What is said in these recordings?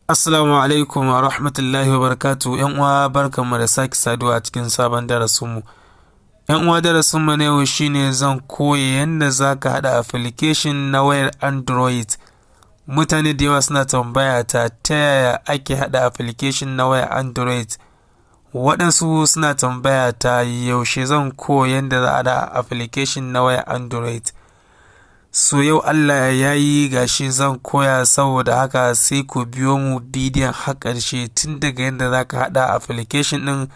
Assalamu alaikum wa rahmatullahi wa barakatuh. ‘Yan uwa, barkanmu da sake saduwa a cikin sabon darasinmu. ‘Yan uwa, darasinmu na yau shine zan koya yadda za ka haɗa application na wayar Android. Mutane da yawa suna tambaya ta ta yaya ake haɗa application na wayar Android. Waɗansu suna tambaya ta yaushe zan koya yadda za a haɗa application na wayar Android. So yau Allah ya yi, gashi zan koya. Saboda haka sai ku biyo mu bidiyon har ƙarshe, tun daga yadda za ka haɗa application ɗin,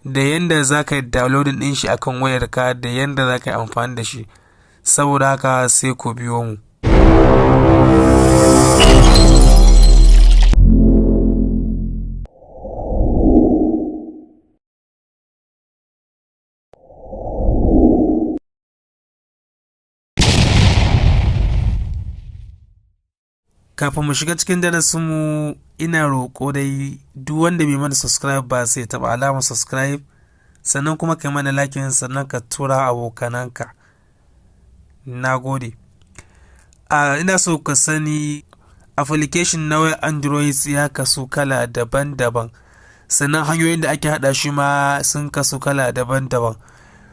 da yadda za ka yi downloading ɗin shi akan wayarka, da yadda za ka yi amfani da shi. Saboda haka sai ku biyo mu. Kafin mu shiga cikin darasinmu, ina roƙo dai duk wanda bai mana subscribe ba, sai taɓa alamar subscribe, sannan kuma kai mana like, sannan ka tura abokananka. Na gode. Ina so ka sani, application na wayar Android ya kasu kala daban-daban, sannan hanyoyin da ake haɗa shi ma sun kasu kala daban-daban.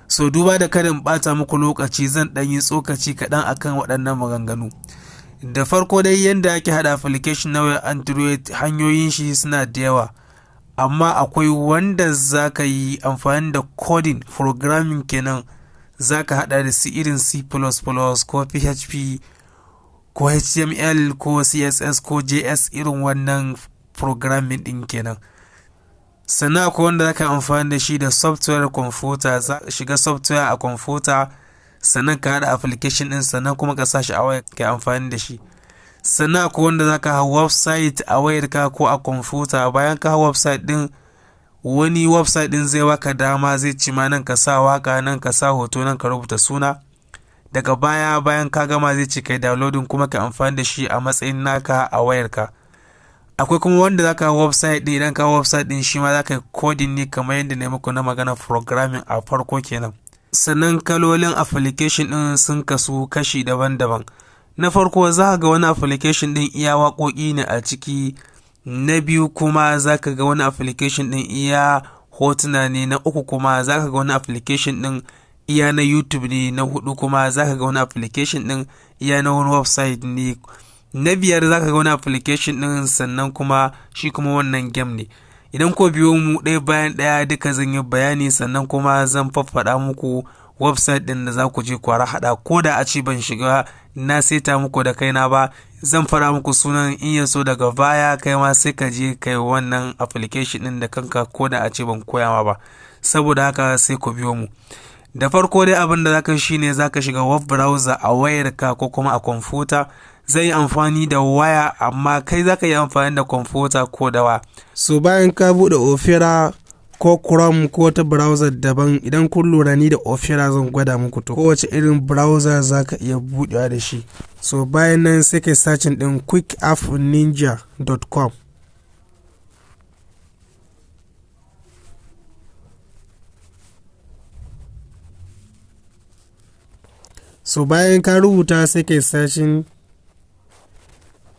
So duba da kada in ɓata muku lokaci, zan ɗan yi tsokaci kaɗan akan waɗannan maganganu. Da farko dai, yadda ake haɗa application na wayar Android, hanyoyin shi suna da yawa, amma akwai wanda za ka yi amfani da coding, programming kenan, za ka haɗa da su irin C++ ko PHP ko HTML ko CSS ko JS, irin wannan programming ɗin kenan. Sannan akwai wanda za ka amfani da shi da software computer, za shiga software a computer, sannan ka haɗa application ɗin, sannan kuma ka sa shi a waya ka amfani da shi. Sannan akwai wanda za ka hau website a wayarka ko a kwamfuta. Bayan ka hau website ɗin, wani website ɗin zai baka dama, zai ci ma nan ka sa waka, nan ka sa hoto, nan ka rubuta suna. Daga baya, bayan ka gama, zai ce kai downloading kuma ka amfani da shi a matsayin naka a wayarka. Akwai kuma wanda zaka hau website ɗin. Idan ka hau website ɗin, shi ma zaka yi coding ne kamar yadda na muku na magana programming a farko kenan. Sannan kalolin application ɗin sun kasu kashi daban-daban. Na farko, za ga wani application ɗin iya waƙoƙi ne a ciki. Na biyu kuma, za ka ga wani application ɗin iya hotuna ne. Na uku kuma, za ka ga wani application ɗin iya na YouTube ne. Na hudu kuma, za ka ga wani application ɗin iya na wani website ne. Na biyar, za ka ga wani application ɗin sannan kuma shi kuma wannan game ne. Idan ko biyo mu ɗaya bayan ɗaya, duka zan yi bayani, sannan kuma zan faffaɗa muku website ɗin da za ku je kwara haɗa. Ko da a ce ban shiga na seta muku da kaina ba, zan fara muku sunan. In ya so daga baya kai ma sai ka je kai wannan application ɗin da kanka, ko da a ce ban koya ma ba. Saboda haka sai ku biyo mu. Da farko dai, abin da zaka shine zaka shiga web browser a wayarka ko kuma a kwamfuta. Zai yi amfani da waya, amma kai zaka yi amfani da kwamfuta ko da waya. So bayan ka buɗe Opera ko Chrome ko wata browser daban, idan kun lura, ni da Opera zan gwada muku. To, kowace irin browser za ka iya buɗewa da shi. So bayan nan sai kai searching ɗin quickappninja.com. So bayan ka rubuta, sai kai searching.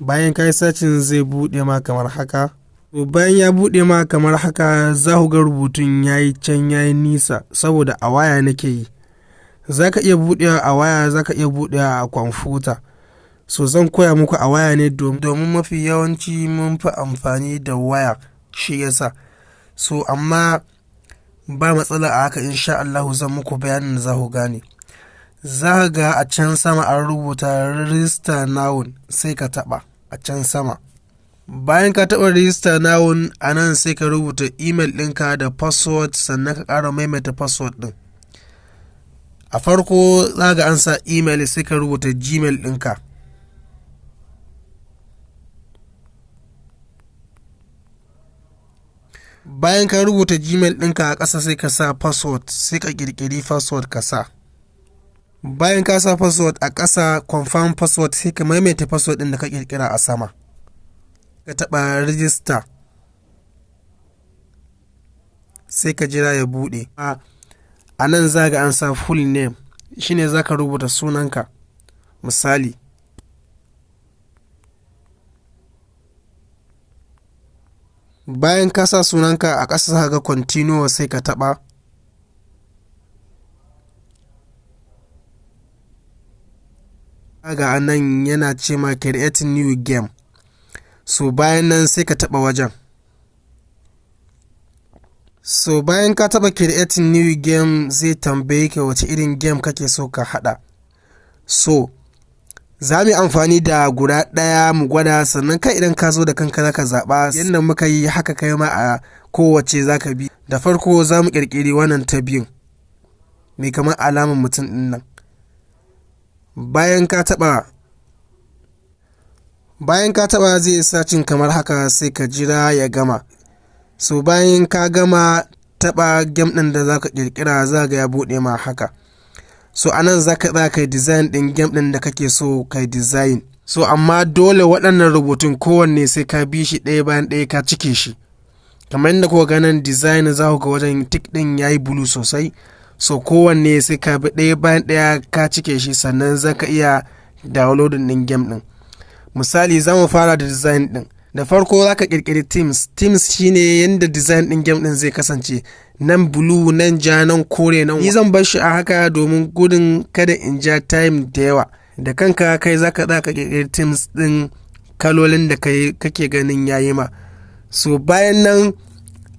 Bayan ka yi searching, zai buɗe ma kamar haka. To, bayan ya buɗe ma kamar haka, za ku ga rubutun ya yi can, ya yi nisa, saboda a waya nake yi. Za ka iya buɗewa a waya, za ka iya buɗewa a kwamfuta. So zan koya muku a waya ne, domin mafi yawanci mun fi amfani da waya, shi yasa. So amma ba matsala, a haka insha Allahu zan muku bayanin da za ku gane. Za ka ga a can sama an rubuta "Register now", sai ka taɓa a can sama. Bayan ka taɓa "Register now", a nan sai ka rubuta email ɗinka da password, sannan ka ƙara maimaita password ɗin. A farko za ga an sa email, sai ka rubuta Gmail ɗinka. Bayan ka rubuta Gmail ɗinka, a ƙasa sai ka sa password, sai ka ƙirƙiri password ka sa. Bayan ka sa password, a ƙasa "Confirm password", sai ka maimaita password ɗin da ka ƙirƙira a sama. Ka taɓa "Register", sai ka jira ya buɗe. A nan za ga an sa "Full name", shine za ka rubuta sunanka misali. Bayan ka sa sunanka, a ƙasa za ga continue, sai ka taɓa. Ga nan yana ce ma create new game. So bayan nan sai ka taɓa wajen. So bayan ka taɓa creating new game, zai tambaye ka wace irin game kake so ka haɗa. So za mu yi amfani da guda ɗaya mu gwada, sannan kai idan ka zo da kanka zaka zaɓa. Yadda muka yi haka kai ma a kowace zaka bi. Da farko za mu ƙirƙiri wannan ta biyun mai kamar alamar mutum ɗin nan. Bayan ka taɓa, zai searching kamar haka, sai ka jira ya gama. So bayan ka gama taɓa game ɗin da zaka ƙirƙira, za ga ya buɗe ma haka. So anan za ka tsaya kai design ɗin game ɗin da kake so kai design. So amma dole waɗannan rubutun kowanne sai ka bi shi ɗaya bayan ɗaya ka cike shi. Kamar yadda kuka ga nan design, za ku ga wajen tick ɗin yayi blue sosai. So kowanne sai ka bi ɗaya bayan ɗaya ka cike shi, sannan za ka iya downloading ɗin game ɗin. Misali, za mu fara da design ɗin. Da farko za ka ƙirƙiri themes. Themes shine yadda design ɗin game ɗin zai kasance: nan blue, nan ja, nan kore, nan. Ni zan bar shi a haka domin gudun kada in ja time da yawa. Da kanka kai za ka ƙirƙiri themes ɗin, kalolin da kai kake ganin yayi ma. So bayan nan,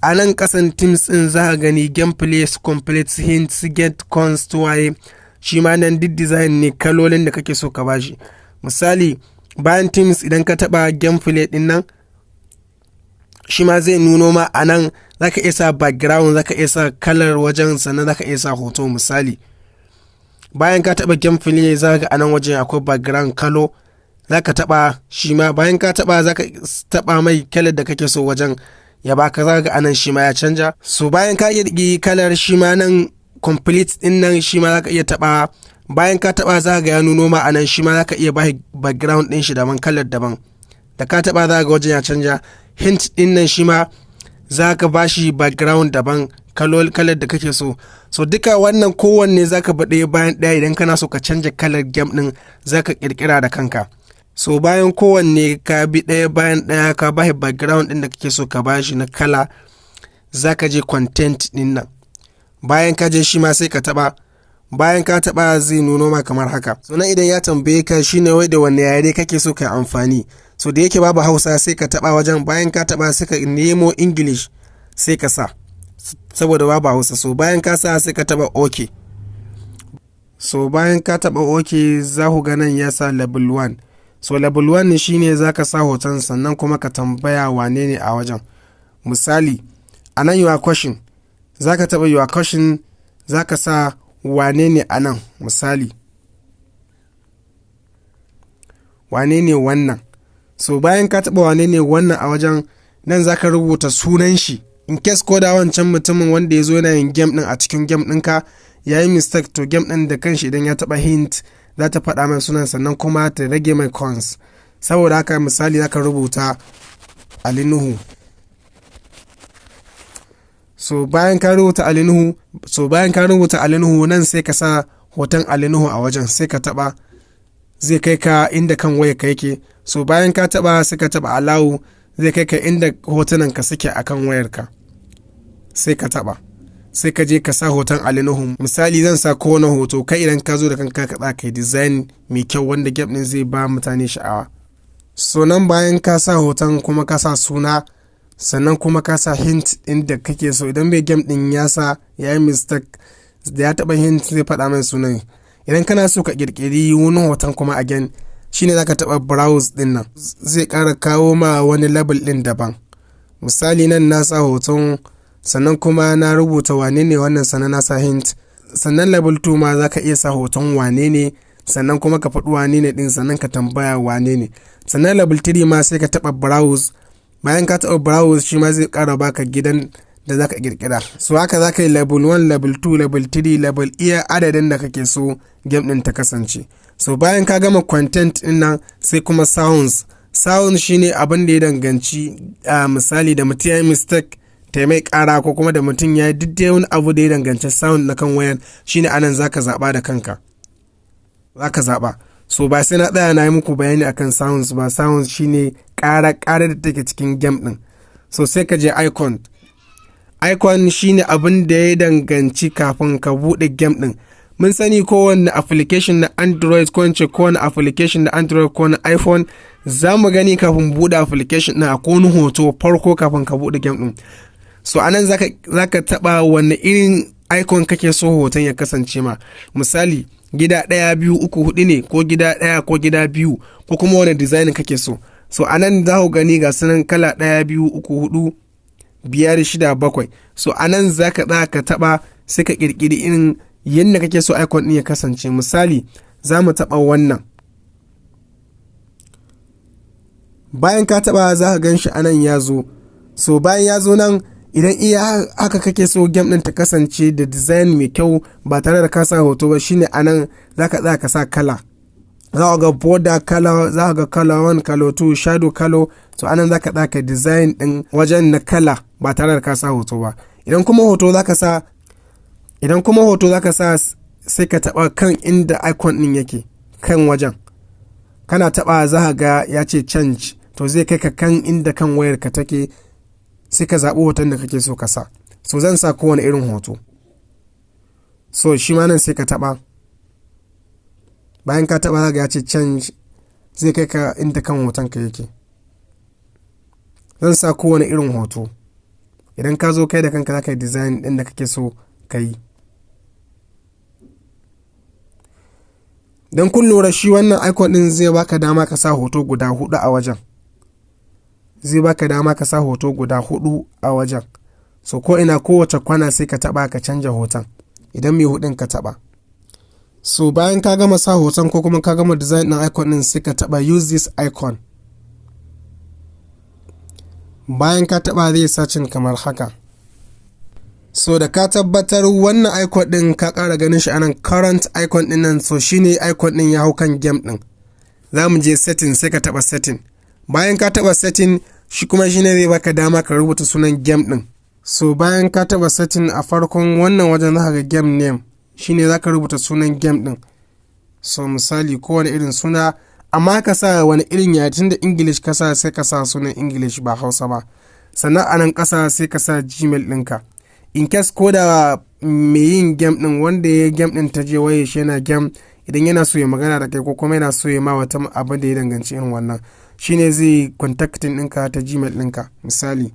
a nan kasan themes ɗin za ka gani gameplay, complete, hints, get coins, waye. Shi ma nan duk design ne, kalolin da kake so ka bashi. Misali, bayan themes, idan ka taba gameplay din nan, shi ma zai nuno ma. A nan za ka iya sa background, za ka iya sa kalar wajen, sannan za ka iya sa hoto. Misali, bayan ka taba gameplay, za ga a nan wajen akwai background color, za ka taba shi ma. Bayan ka taba, za ka taba mai kalar da kake so wajen ya baka. Za ga anan shi ma ya canja. So bayan ka kirkiri kalar, shi ma nan complete din nan shi ma za ka iya taba. Bayan ka taba, za ga ya nuno ma anan, shi ma za ka iya ba background din shi daban, kalar daban. Da ka taba, za ga wajen ya canja. Hint din nan shi ma za ka ba shi background daban, kalar da kake so. So duka wannan kowanne za ka bi ɗaya bayan ɗaya. Idan kana so ka canja kalar game din, za ka kirkira da kanka. So bayan kowanne ka bi ɗaya bayan ɗaya ka ba background ɗin da kake so ka ba shi na kala, za ka je content ɗin nan. Bayan ka je shi ma sai ka taɓa. Bayan ka taɓa, zai nuno ma kamar haka. So nan idan ya tambaye ka shine wai da wanne yare kake so ka amfani. So da yake babu Hausa, sai ka taɓa wajen. Bayan ka taɓa, sai ka nemo English sai ka sa, saboda babu Hausa. So bayan ka sa, sai ka taɓa OK. So bayan ka taɓa OK, za ku ga nan ya sa level 1. So level 1 shine za ka sa hoton, sannan kuma ka tambaya wane ne a wajen. Misali, a nan your question, za ka taɓa your question, za ka sa wane ne a nan. Misali, wane ne wannan? So bayan ka taɓa wane ne wannan a wajen nan, za ka rubuta sunan shi, in case ko da wancan mutumin wanda ya zo yana yin game ɗin a cikin game ɗinka ya yi mistake, to game ɗin da kanshi idan ya taɓa hint za ta faɗa mai sunan, sannan kuma ta rage mai coins. Saboda haka, misali, za ka rubuta Ali Nuhu. So bayan ka rubuta Ali Nuhu, so bayan ka rubuta Ali Nuhu nan, sai ka sa hoton Ali Nuhu a wajen, sai ka taɓa, zai kai ka inda kan waya ka yake. So bayan ka taɓa, sai ka taɓa allow, zai kai ka inda hotunan ka suke akan wayarka, sai ka taɓa, sai ka je ka sa hoton Ali Nuhu. Misali, zan sa kowane hoto. Kai idan ka zo da kanka, ka tsaka kai design mai kyau wanda game din zai ba mutane sha'awa. So nan bayan ka sa hoton, kuma ka sa suna, sannan kuma ka sa hint din da kake so, idan bai game din ya sa ya yi mistake, da ya taba hint zai faɗa mai sunan. Idan kana so ka kirkiri wani hoton kuma again, shine zaka taba browse din nan, zai ƙara kawo ma wani level din daban. Misali, nan na sa hoton, sannan kuma na rubuta wane ne wannan, sannan na sa hint. Sannan level 2 ma zaka iya sa hoton wane ne, sannan kuma ka faɗi wane ne din, sannan ka tambaya wane ne. Sannan level 3 ma sai ka taɓa browse. Bayan ka taɓa browse, shi ma zai ƙara baka gidan da zaka kirkira. So haka zaka yi level 1, level 2, level 3, level iya adadin da kake so game din ta kasance. So bayan ka gama content din nan, sai kuma sounds. Sound shine abin da ya danganci, misali, da mutum ya yi mistake ta mai kara, ko kuma da mutum ya yi duk wani abu da ya danganci sound na kan wayan, shine anan zaka zaba da kanka, zaka zaba. So ba sai na tsaya na yi muku bayani akan sounds ba. Sounds shine ƙara ƙara da take cikin game din. So sai ka je icon. Icon shine abin da ya danganci kafin ka buɗe game ɗin. Mun sani kowanne application na Android, ko ince kowanne application na Android ko na iPhone, za mu gani kafin buɗe application ɗin akwai wani hoto farko kafin ka buɗe game ɗin. So anan zaka taɓa wanne irin icon kake so hoton ya kasance ma. Misali, gida ɗaya, biyu, uku, hudu ne, ko gida ɗaya ko gida biyu, ko kuma wani design kake so. So anan za ku gani ga sunan kala ɗaya, biyu, uku, hudu, biyar, shida, bakwai. So anan za ka tsaya ka taɓa, sai ka ƙirƙiri irin yadda kake so icon ɗin ya kasance. Misali, za mu taɓa wannan. Bayan ka taɓa, za ka gan shi anan ya zo. So bayan ya zo nan, idan iya haka kake so game ɗin ta kasance da design mai kyau ba tare da ka sa hoto ba, shine anan za ka tsaya ka sa kala. Za ka ga border color, za ka ga color 1, color 2, shadow color. So anan za ka tsaya ka design ɗin wajen na kala ba tare da ka sa hoto ba. Idan kuma hoto za ka sa, sai ka taɓa kan inda icon ɗin yake, kan wajen. Kana taɓa, za ka ga ya ce change. To zai kai ka kan inda kan wayar ka take, sai ka zaɓi hoton da kake so ka sa. So zan sa kowane irin hoto. So shi ma nan sai ka taɓa. Bayan ka taɓa, za ka ga ya ce change, zai kai ka inda kan hoton ka yake. Zan sa kowane irin hoto. Idan ka zo kai da kanka za ka yi design ɗin da kake so ka yi. Don kun lura, shi wannan icon ɗin zai baka dama ka sa hoto guda hudu a wajen. Zai baka dama ka sa hoto guda hudu a wajen. So ko ina, kowace kwana, sai ka taba ka canja hoton idan mai hudun ka taba. So bayan ka gama sa hoton ko kuma ka gama design ɗin icon ɗin, sai ka taba "Use this icon". Bayan ka taba, zai searching kamar haka. So da ka tabbatar wannan icon ɗin ka ƙara ganin shi anan, current icon ɗin nan, so shine icon ɗin ya hau kan game ɗin. Za mu je setting, sai ka taba setting. Bayan ka taba setting, shi kuma shine zai baka dama ka rubuta sunan game ɗin. So bayan ka taba setting, a farkon wannan wajen za ka ga game name, shine za ka rubuta sunan game ɗin. So misali, kowane irin suna, amma ka sa wani irin yare. Tun da English ka sa, sai ka sa sunan English ba Hausa ba. Sannan a nan ƙasa sai ka sa Gmail ɗinka, in case ko da mai yin game ɗin, wanda ya game ɗin ta je waye shi yana game, idan yana so ya magana da kai ko kuma yana so ya ma wata abin da ya danganci irin wannan, shine zai contacting ɗinka ta Gmail ɗinka misali.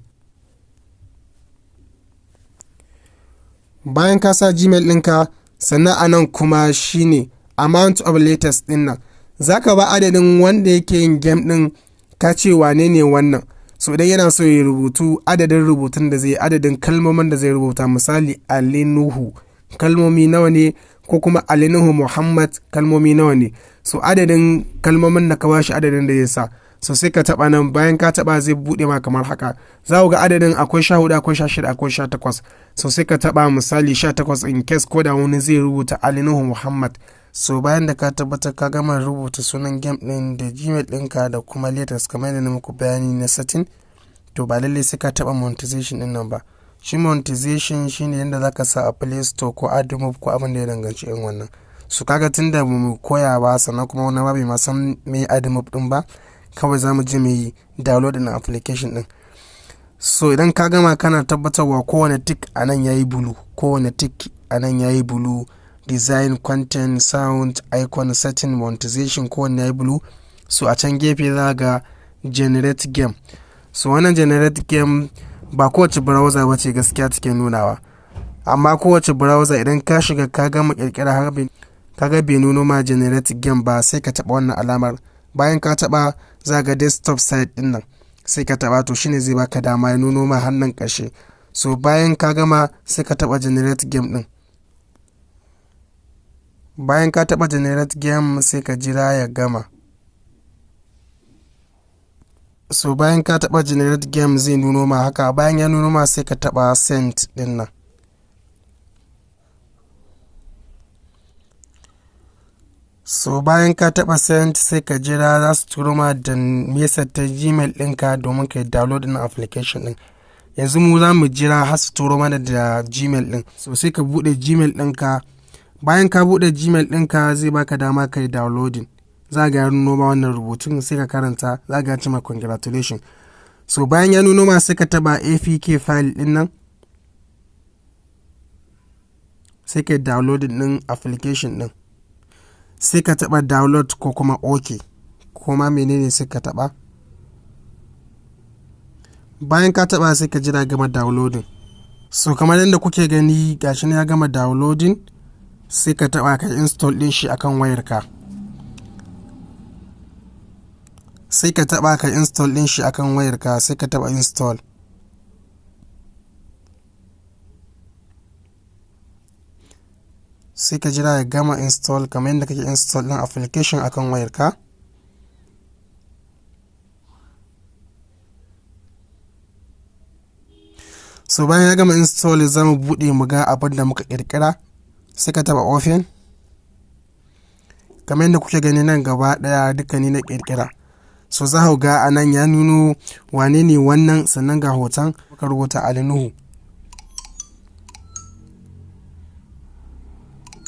Bayan ka sa Gmail ɗinka, sannan a nan kuma shine amount of letters ɗin nan. Za ka ba adadin wanda yake yin game ɗin, ka ce wane ne wannan. So idan yana so ya rubutu, adadin rubutun da zai, adadin kalmomin da zai rubuta. Misali, Ali Nuhu kalmomi nawa ne, ko kuma Ali Nuhu Muhammad kalmomi nawa ne. So adadin kalmomin da ka bashi, adadin da zai sa. So sai ka taba nan. Bayan ka taba, zai bude ma kamar haka. Za ku ga adadin akwai 14, akwai 16, akwai 18. So sai ka taba misali 18, in case ko da wani zai rubuta Ali Nuhu Muhammad. So bayan da ka tabbatar ka gama rubuta sunan game din da Gmail ɗinka da kuma letters kamar yadda na muku bayani na setting, to ba lallai sai ka taba monetization din nan ba. Shi monetization shine yadda zaka sa a Play Store ko AdMob ko abin da ya danganci irin wannan. Su kaga tunda mu koya ba, sannan kuma wani ba bai ma san me AdMob din ba, kawai za mu je mu yi download din application din. So idan ka gama, kana tabbatarwa kowane tick a nan yayi blue, kowane tick a nan yayi blue: design, content, sound, icon, setting, monetization, kowanne yayi blue. So a can gefe za ga generate game. So wannan generate game ba kowace browser ba ce gaskiya take nunawa, amma kowace browser idan ka shiga ka gama kirkira har ka ga bai nuno ma generate game ba, sai ka taba wannan alamar. Bayan ka taba, za ga desktop site din nan, sai ka taba. To shine zai baka dama ya nuno ma hannun ƙarshe. So bayan ka gama, sai ka taba generate game din. Bayan ka taba generate game, sai ka jira ya gama. So bayan ka taba generate game, zai nuno ma haka. Bayan ya nuno ma, sai ka taba send din nan. So bayan ka taba send, sai ka jira za su turo ma da message ta Gmail ɗinka domin ka yi download ɗin application ɗin. Yanzu mu za mu jira har su turo mana da Gmail ɗin. So sai ka buɗe Gmail ɗinka. Bayan ka buɗe Gmail ɗinka, zai baka dama ka yi downloading. Za ga ya nuno ma wannan rubutun, sai ka karanta, za ga ya ce ma congratulation. So bayan ya nuno ma, sai ka taba APK file din nan, sai ka download din application din, sai ka taba download ko kuma OK ko ma menene, sai ka taba. Bayan ka taba, sai ka jira gama downloading. So kamar yadda kuke gani, gashi ya gama downloading, sai ka taba ka install din shi akan wayarka. Sai ka taba ka install din shi akan wayarka, sai ka taba install. Sai ka jira ya gama install kamar yadda kake install din application akan wayarka. So bayan ya gama install, za mu buɗe mu ga abin da muka ƙirƙira. Sai ka taba open. Kamar yadda kuke gani nan, gaba ɗaya duka ni na ƙirƙira. So za ku ga a nan ya nuno wane ne wannan, sannan ga hoton, muka rubuta Ali Nuhu.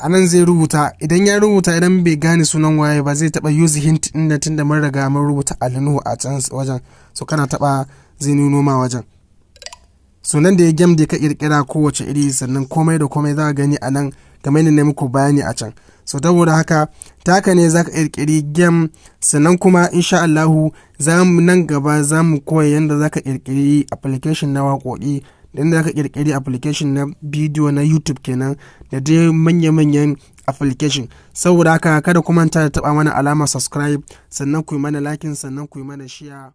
A nan zai rubuta. Idan ya rubuta, idan bai gane sunan waye ba, zai taba use hint din da, tunda mun riga mun rubuta Ali Nuhu a can wajen. So kana taba, zai nuno ma wajen sunan da ya game da ka kirkira, kowace iri, sannan komai da komai za ka gani a nan game da na muku bayani a can. So saboda haka, ta haka ne za ka kirkiri game. Sannan kuma insha Allahu za mu nan gaba za mu koya yadda za ka kirkiri application na waƙoƙi, da yadda za ka kirkiri application na bidiyo na YouTube kenan, da dai manya-manyan application. Saboda haka, kada ku manta da taɓa mana alamar subscribe, sannan ku yi mana liking, sannan ku yi mana share.